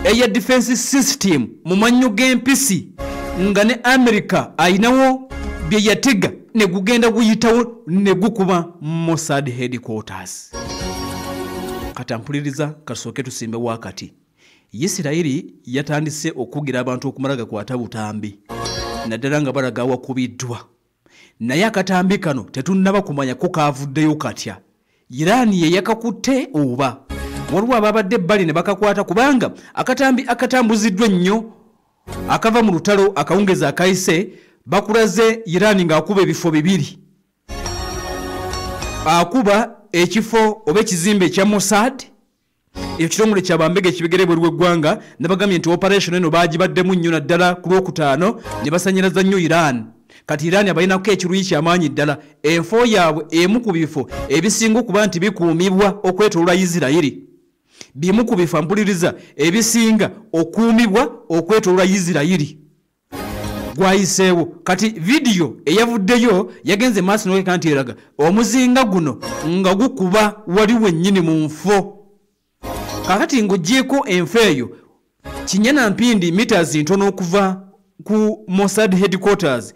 Air Defense System mu mannyo g'empisi, nga ne America ayinawo bye yatega ne gugenda guyitawo ne gukuba Mossad headquarters. Kati ampuliriza, kasooke tusimbe wakati. Isirayiri yatandise okugira abantu okumala gakwata butambi, naddala nga balaga awakubiddwa, naye akatambi kano tetunnaba kumanya ko kaavuddeyo katya. Iran ye yakakutte oba waliwo ababadde ebbali ne bakakwata, kubanga akatambi akatambuziddwa ennyo akava mu lutalo akawungezi akayise bakulaze Iran ng'akuba ebifo bibiri, akuba ekifo oba ekizimbe ekya Mossad, ekitongole kyabambega ekibegere bweru w'eggwanga. Nabagambye nti operation eno bagibaddemu nnyo naddala ku Lwokutaano ne basanyalaza nnyo Iran. Kati Iran abalinako ekiruyi kyamaanyi ddala, enfo yaabwe emu ku bifo ebisinga okuba nti bikuumibwa okwetooloola Isirayiri, bimu ku bifo mpuliriza ebisinga okuumibwa okwetooloola Isirayiri gwayiseewo. Kati vidiyo eyavuddeyo yagenze maaso n'okuleka nti eraga omuzinga guno nga gukuba wali wennyini mu nfo. Kakati ng'oggyeeko enfo eyo, kinyana mpindi meters ntono okuva ku Mossad headquarters.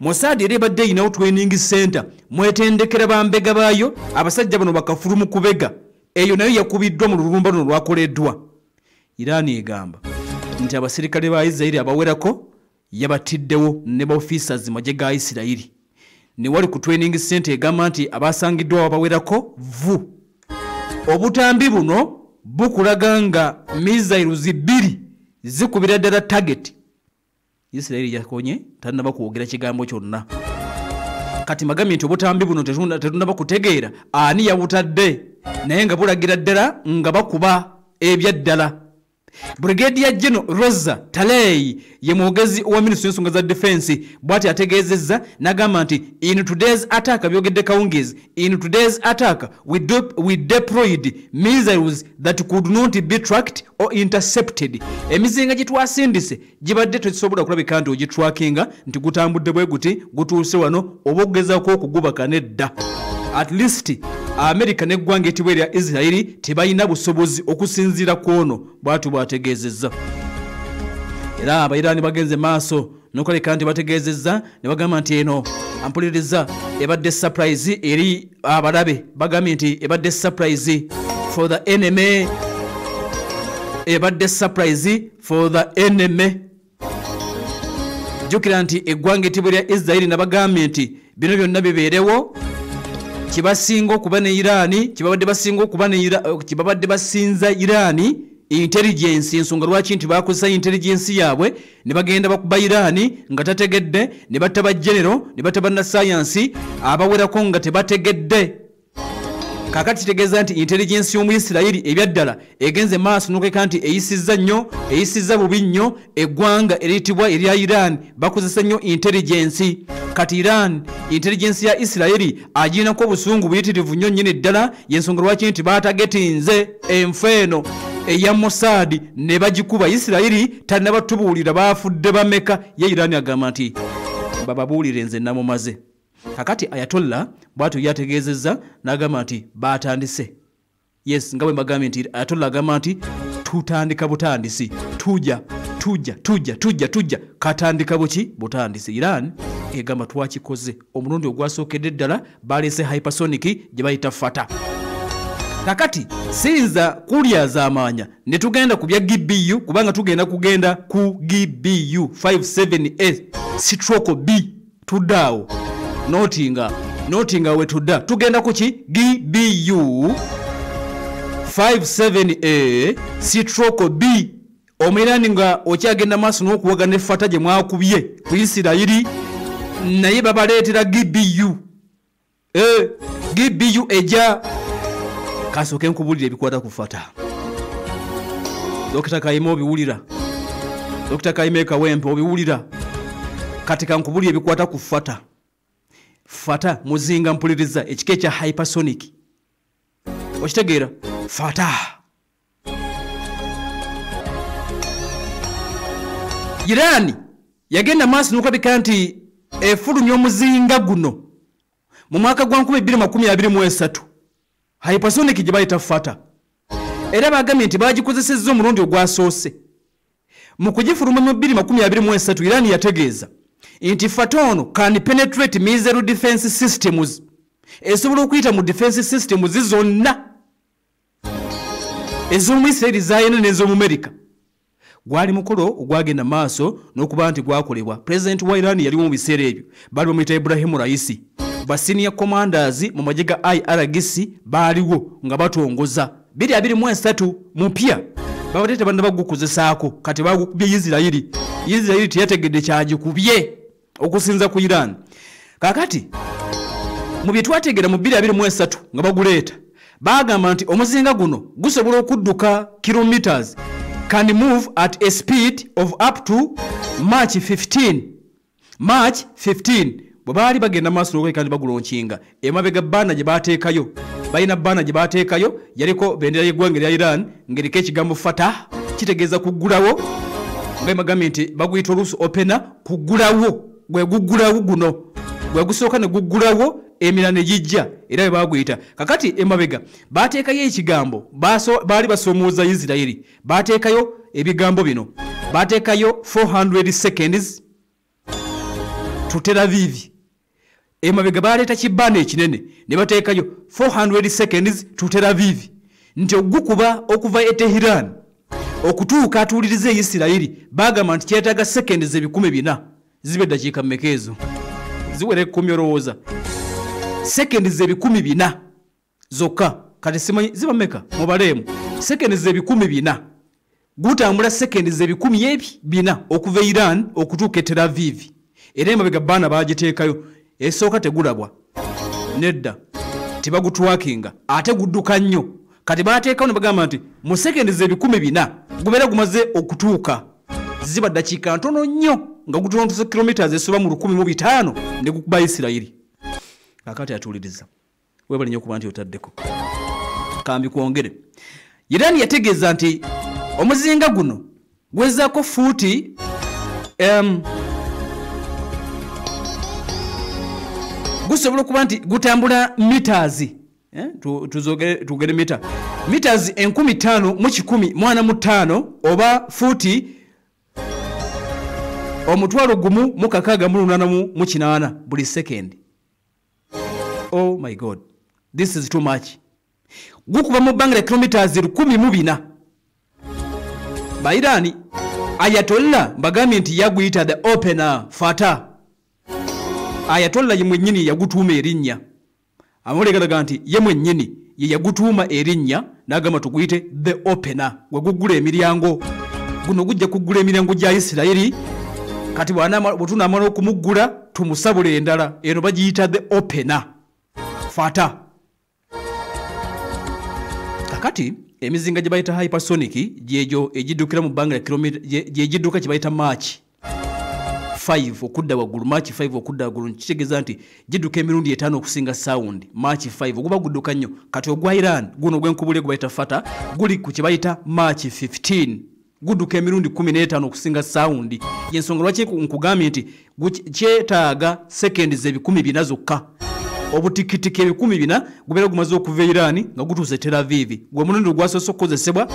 Mossad era ebadde erinawo training center mwetendekera bambega baayo, abasajja bano bakafulu mu kubega. Eyo nayo yakubiddwa mu lulumba luno lwakoleddwa. Iran egamba nti abasirikale ba Isirayiri abawerako yabatiddewo ne ba officers mu magye ga Isirayiri. Ne wali ku training center egamba nti abasangiddwa abawerako vu. Obutambi buno bukulaga nga missiles bbiri zikubira ddala target. Isirayiri yakonye tannaba kwogera kigambo kyonna. Kati magambye nti obutambi buno tetunnaba kutegeera ani yabutadde, naye nga bulagira ddala nga bakuba ebyaddala. Brigadier General Rosa Talei ye mwogezi wa minisitule y'ensonga za defense bw'ati ategeezezza n'agamba nti in today's attack, byogedde kawungeezi, in today's attack we deployed missiles that could not be tracked or intercepted. Emizinga gye twasindise gibadde tekisobola kulabika nti ogitrackinga nti gutambudde bwe guti gutuuse wano oba okugezaako okugubaka nedda. At least America n'eggwanga etibwa erya Isirayiri tebalina busobozi okusinziira ku ono, bw'atyo bw'ategeezezza. Era Abairani bagenze maaso n'okuleka nti bategeezezza ne bagamba nti eno ampuliriza ebadde surprise eri abalabe. Bagambye nti ebadde surprise for the enemy, ebadde surprise for the enemy. Jjukira nti eggwanga etibwa erya Isirayiri nabagambye nti bino byonna bibeerewo kibasinga okuba ne Iran, kibabadde basinga okuba ne Iran, kibabadde basinza Iran intelligence. Ensonga lwaki nti bakozesa intelligence yaabwe ne bagenda bakuba Iran nga tategedde, ne batta ba general ne batta bannasayansi abawerako nga tebategedde. Kaakati kitegeeza nti intelligence y'Omuyisirayiri ebyaddala egenze maaso n'okuleka nti eyisizza nnyo, eyisizza bubi nnyo eggwanga eriyitibwa erya Iran. Bakozesa nnyo intelligence. Kati Iran intelligence ya Isirayiri agirinako obusungu buyitirivu nnyo nnyini ddala, y'ensonga lwaki nti baatagetinze enfo eno eya Mossad ne bagikuba. Isirayiri tannabatubuulira baafudde bameka, ye Iran agamba nti bababuulire nze namumaze. Kakati Ayatollah bw'atyo yategeezezza n'agamba nti baatandise. Yes, nga bwe mbagambye nti Ayatollah agamba nti tutandika butandisi, tujja tujja tujja tujja tujja katandika buki butandisi. Iran egamba twakikoze omulundi ogwasookedde ddala, baleese hypersonic gye bayita Fata. Kakati siyinza kulyazaamaanya ne tugenda ku bya GBU, kubanga tugenda kugenda ku GBU 57A stroke B. Tuddaawo notinga notinga we tudda tugenda ku ki GBU 57A stroke B. Omwirani nga okyagenda maaso n'okuwaga ne Fata gye mwakubye ku Isirayiri, naye babaleetera GBU. GBU ejja. Kasooke nkubuulire ebikwata ku Fata. Dokita Kayima obiwulira, Dokita Kayima e Kawempe obiwulira. Kati kankubuulire ebikwata ku Fata. Fata muzinga mpuliriza ekika ekya hypersonic, okitegeera? Fata Iran yagenda maaso n'okulabika nti efulumya omuzinga guno mu mwaka gwa 2023, hypersonic gye bayita Fata. Era bagambye nti bagikozesezza omulundi ogwasoose Mu kugifuluma mu 2023, Iran yategeeza nti Fatah ono can penetrate missile defense systems, esobola okuyita mu defense systems zonna ez'omu Israeli zayina n'ez'omu America. Gwali mukolo ogwagenda maaso n'okuba nti gwakolebwa. President wa Iran yaliwo mu biseera ebyo, baali bamuyita Ibrahim Raisi. Ba senior commanders mu magye ga IRGC baaliwo nga batongoza 2023 mupya, babadde tebannaba gukozesaako. Kati bagukubye Isirayiri. Isirayiri teyategedde kyagikubye okusinza ku Iran. Kakati mu bye twategera mu 2023 nga baguleeta, bagamba nti omuzinga guno gusobola okudduka kilometers, can move at a speed of up to Mach 15. Mach 15. Bwe baali bagenda maaso n'okweka nti bagulonkinga, emabega banner gye baateekayo, balina banner gye baateekayo yaliko bendera y'eggwanga erya Iran ng'eriko ekigambo Fatah, kitegeeza kuggulawo, nga emagambye nti baguyita oluusi opener, kuggulawo. Gwe guggulawo guno, gwe gusooka ne guggulawo, emirala ne gijja, era bwe baguyita. Kakati emabega baateekayo ekigambo, baali basoomooza Isirayiri, baateekayo ebigambo bino, baateekayo 400 seconds to Tel Aviv. Emabega baleeta kibaana ekinene ne bateekayo 400 seconds to Tel Aviv, nti ogukuba okuva e Teheran okutuuka atuuliriza e Isirayiri, bagamba nti kyetaaga seconds 400. Ziba eddakiika mmeka ezo? Ziwera 10 olowooza. Seconds 400 zokka. Kati simanyi ziba mmeka, mubaleemu. Seconds 400, gutambula seconds 400 okuva e Iran okutuuka e Tel Aviv. Era emabega banner bagiteekayo, esooka tegulabwa nedda, tebagutwakinga, ate gudduka nnyo. Kati bateekawo ne bagamba nti mu seconds 400 gubeera gumaze okutuuka, ziba ddakiika ntono nnyo nga gutontose kilometers esoba mu 1500 ne gukuba Isirayiri. Kakati atuuliriza, weebale nnyo okuba nti otaddeko kambi kwongere. Iran yategeeza nti omuzinga guno gwezaako fuuti gusobola okuba nti gutambula meters, tugere mita, meters 5145 oba fuuti 1,688 buli second. Oh my God, this is too much. Gukuba mu bbanga lya kilometers 1400. Bairani Ayatollah mbagambye nti yaguyita the opener Fatah. Ayatollah ye mwennyini yagutuuma erinnya. Amawulire galaga nti ye mwennyini ye yagutuuma erinnya n'agamba tuguyite the opener, gwe guggula emiryango. Guno gujja kuggula emiryango gya Isirayiri. Kati bwe tunaamala okumuggula tumusabule endala, eno bagiyita the opener Fatah. Kakati emizinga gye bayita hypersonic gyegyo egiddukira mu bbanga lya kilomita, gyegidduka kye bayita Mach 5 okudda waggulu. Mach 5 okudda waggulu kitegeeza nti gidduka emirundi 5 okusinga sound. Mach 5 guba gudduka nnyo. Kati ogwa Iran guno ogw'enkubule gwe bayita Fatah guli ku kye bayita Mach 15, gudduka emirundi 15 okusinga sound. Yensonga lwaki nkugambye nti kyetaaga seconds 400 zokka. Obutikitiki 400 gubeera gumaze okuva e Iran nga gutuuse Tel Aviv. Gwe mulundi ogwasoose okukozesebwa,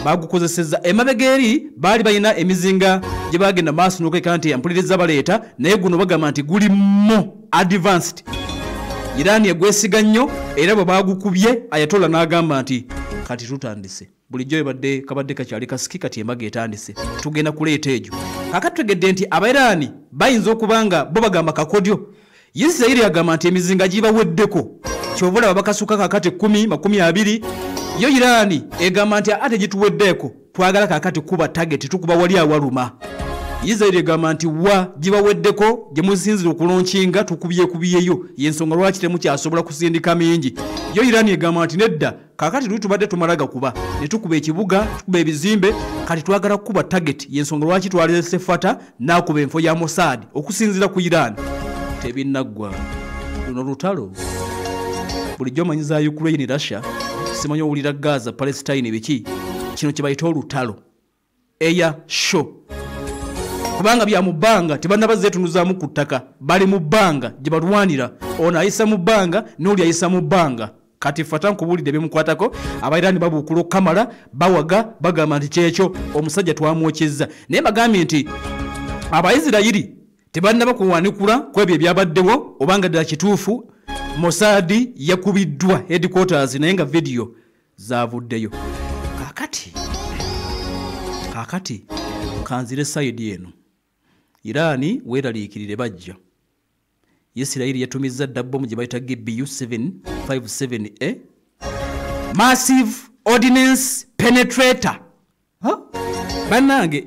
bagukozesezza emabega eri baali balina emizinga gye bagenda maaso n'okweka nti ampuliriza baleeta, naye guno bagamba nti guli mo advanced. Iran egwesiga nnyo, era bwe bagukubye Ayatollah n'agamba nti kati tutandise. Bulijjo ebadde kabadde kakyali kasiki, kati embaga etandise, tugenda kuleeta egyo. Kakati tutegedde nti Abairani bayinza okuba nga bo bagamba kakodyo. Isirayiri agamba nti emizinga gibaweddeko, kyova olaba bakasuka kakati 10 20. Yo Irani egamba nti ate gituweddeeko, twagala kakati kuba target, tukuba wali awaluma. Isirayiri egamba nti wa gibaweddeko gye musinzira okulonkinga tukubyekubyeyo, yensonga lwaki temukyasobola kusindika mingi. Yo Irani egamba nti nedda, kakati tuli tubadde tumala gakuba ne tukuba ekibuga, tukuba ebizimbe, kati twagala kukuba target, yensonga lwaki twalese Fatah n'akuba enfo ya Mossad. Okusinziira ku Iran tebinnaggwa. Luno lutalo bulijjo omanyi za Ukraine, Russia, simanyi owulira Gaza, Palestine, biki, kino kye bayita olutalo air show, kubanga bya mu bbanga, tebannaba zeetunuzaamu ku ttaka, bali mu bbanga gye balwanira. Ono ayisa mu bbanga n'oli ayisa mu bbanga. Kati fata nkubuulidde ebimukwatako. Abairani babuukula okukamala, bawaga, bagamba nti kyekyo omusajja twamwokyezza. Naye bagambye nti Abaisirayiri tebannaba kuwanikula ku ebyo ebyabaddewo obanga ddala kituufu Mossad yakubiddwa headquarters, naye nga vidiyo zavuddeyo. Kaakati kanzire side eno. Irani weeraliikirire bajja. Isirayiri yatumizza dda bbomu gye bayita GBU 757A Massive Ordnance Penetrator. Bannange,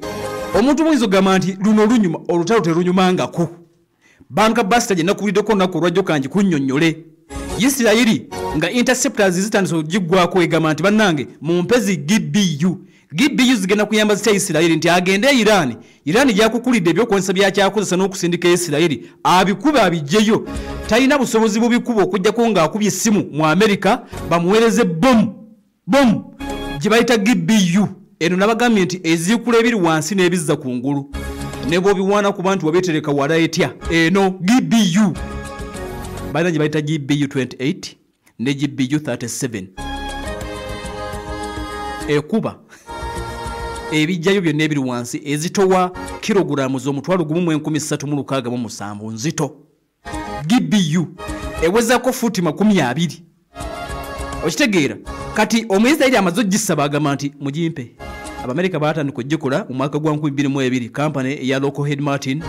omuntu muyinza okugamba nti luno lunyuma, olutalo terunyumangako. Bunker buster gye nakuwuliddeko olunaku olwajjo kangi kunnyonnyole. Isirayiri nga interceptors zitandise okugiggwako egamba nti bannange mumpe zi GBU. GBU zigenda kuyamba zitya Isirayiri nti agende e Iran? Iran gyakukulidde ebyokozesa byakyakozesa n'okusindika Isirayiri abikube abijjeyo. Talina busobozi bubikuba okuggyako ng'akubye essimu mu Amerika bamuweereze bomu gye bayita GBU. Eno nabagambye nti eziikula ebiri wansi n'ebizza ku ngulu, ne bw'obiwaana ku bantu wabeetereka wala etya. Eno GBU balina gye bayita GBU 28 ne GBU 37, ekuba ebijjayo byonna ebiri wansi, ezitowa kilogulaamu z'omutwalo 1,367, nzito. GBU ewezako fuuti 20, okitegeera? Kati Omuisirairi amaze ogisaba, agamba nti mugimpe. Abamerika baatandika ogikola mu mwaka gwa 2002. Kampani eya Lockheed Martin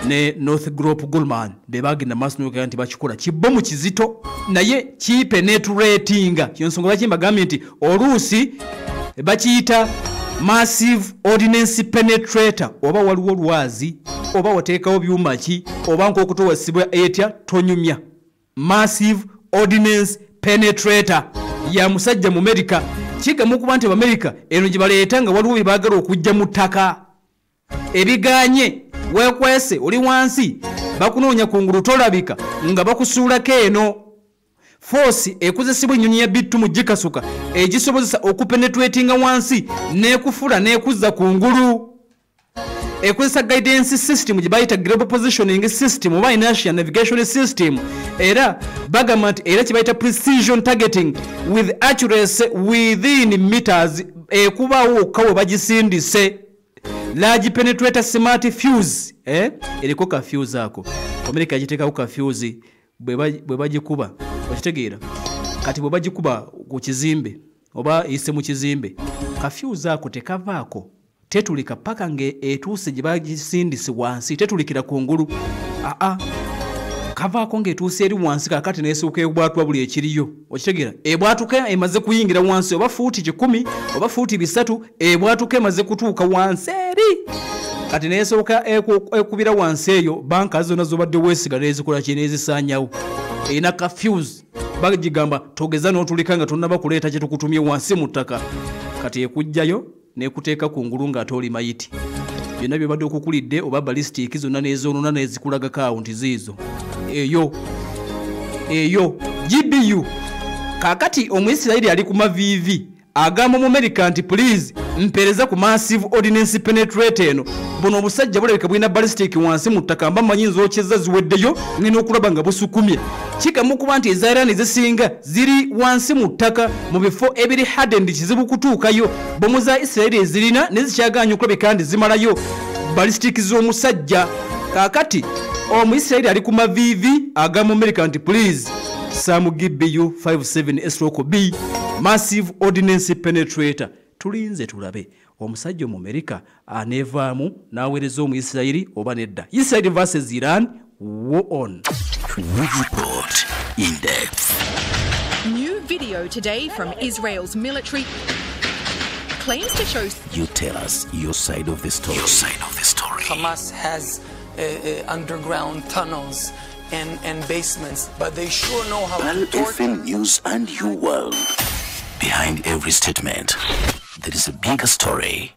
ne Northrop Grumman be bagenda maaso n'okugaa nti bakikola. Kibomu kizito naye kipenetratinga. Kyensonga lwaki mbagambye nti oluusi bakiyita Massive Ordnance Penetrator. Oba waliwo olwazi, oba wateekawo byuma ki, oba nk'okutowasibwa etya, tonyumya. Massive Ordnance Penetrator ya musajja mu Amerika. Kigamu okuba nti Abamerika eno gye baleeta nga waliwo bye baagala okujja mu ttaka ebiganye, weekwese oli wansi, bakunoonya kungulu tolabika, nga bakusuulako eno. Force ekozesebwa ennyonyi ya B2 mu gikasuka egisobozesa okupenetratinga wansi n'ekufula n'ekuzza kungulu. Ekozesa guidance system gye bayita global positioning system oba inertial navigation system. Era bagamba nti era kye bayita precision targeting with accuracy within meters, ekubaawo wokka we bagisindise. Large penetrator smart fuse, eriko ka fuse ako. Amerika yagiteekako ka fuse bwe bagikuba, okitegeera? Kati bwe bagikuba ku kizimbe oba eyise mu kizimbe, ka fuse ako tekavaako, tetulika paka nga etuuse gye bagisindise wansi. Tetulikira kungulu, aa, kavaako ng'etuuse eri wansi. Kakati neesooka ebwatuka buli ekiriyo, okitegeera? Ebwatuka emaze kuyingira wansi, oba fuuti 100 oba fuuti 300, ebwatuka emaze kutuuka wansi eri. Kati neesooka ekubira wansi eyo, bunker zonna zobadde weesiga n'ezikola ki, n'ezisaanyawo. Erina ka fuse, bagigamba togeza n'otulika nga tonnaba kuleeta kye tukutumye wansi mu ttaka. Kati ekugjayo n'ekuteeka ku ngulu ng'ate oli mayiti. Byonna byobadde okukulidde oba ballistic zonna n'ezoonona n'ezikulagako awo nti ziizo. Eyo GBU. Kaakati Omuisirayiri ali ku maviivi agamba Omumerika nti please mpereza ku Massive Ordnance Penetrator eno. Buno obusajja bulabika bulina ballistic wansi mu ttaka, mba mmanyi nzookyezza ziweddeyo, ngenda okulaba nga busukumye. Kigamu okuba nti eza Iran ezisinga ziri wansi mu ttaka mu bifo ebiri hardened, kizibu kutuukayo. Bomu za Isirayiri ezirina nezikyaganya okulabika nti zimalayo ballistic z'omusajja. Kaakati Omuisirayiri ali ku maviivi agamba Amerika nti please some GBU 57 stroke B Massive Ordnance Penetrator. Tulinze tulabe omusajja Omumerika aneevaamu n'aweereza Omuisirayiri oba nedda. Israel versus Iran, war on. We report in depth. New video today from Israel's military claims to show You tell us your side of the story. Your side of the story. Hamas has underground tunnels and basements, but they sure know how Pearl to torture. FM News and your world. Behind every statement, there is a bigger story.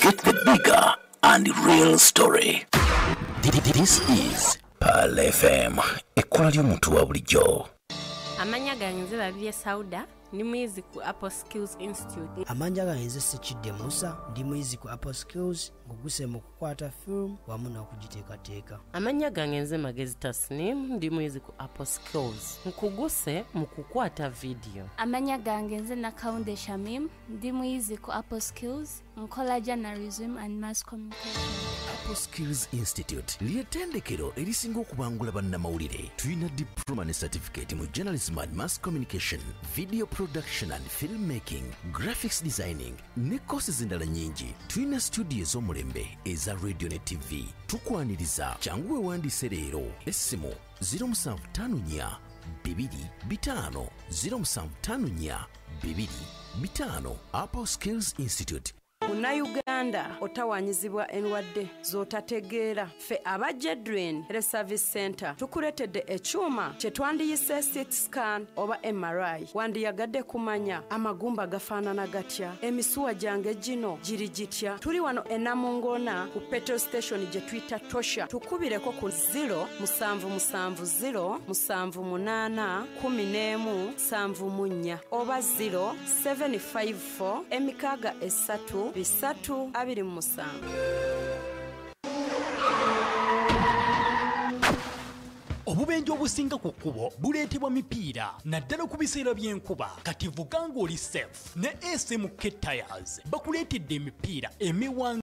Get the bigger and real story. This is Pearl FM. Ekkola ly'omuntu wa bulijjo. Amannya gange nze Babirye Sauda. Ndi muyizi ku Apple Skills Institute. Amannya gange nze Sekidde Musa, ndi muyizi ku Apple Skills, nguguse mu kukwata film wamu n'okugiteekateeka. Amannya gange nze Magezi Tasnim, ndi muyizi ku Apple Skills, nkuguse mu kukwata video. Amannya gange nze Nakaunde Shamim, ndi muyizi ku Apple Skills, nkola journalism and mass communication. Apple Skills Institute ly'ettendekero erisinga okubangula bannamawulire. Tulina diploma ne certificate mu journalism and mass communication, video production and filmmaking, graphics designing ne courses endala nnyingi. Tulina studio ez'omulembe eza radio ne TV. Tukwaniriza, kyangu weewandiise leero. Essimu 0754 2 5 0754 2 5. Apple Skills Institute. Munnayuganda otawanyizibwa endwadde z'otategeera. Ffe aba Jedrin Health Service Center tukuleetedde ekyuma kye twandiyise CT scan oba MRI. Wandiyagadde kumanya amagumba gafaanana gatya, emisuwa gyange gino giri gitya. Tuli wano e Namungona ku petrol station gye tuyita Tosha. Tukubireko ku 0 7 7 0 7 8 11 74 oba 0 754 emikaaga esatu bisatu abiri musanvu. Obubenje obusinga ku kkubo buleetebwa mipiira, naddala ku biseera by'enkuba. Kati vuga ng'oli safe ne SMK Tires bakuleetedde emipiira emiwanvu.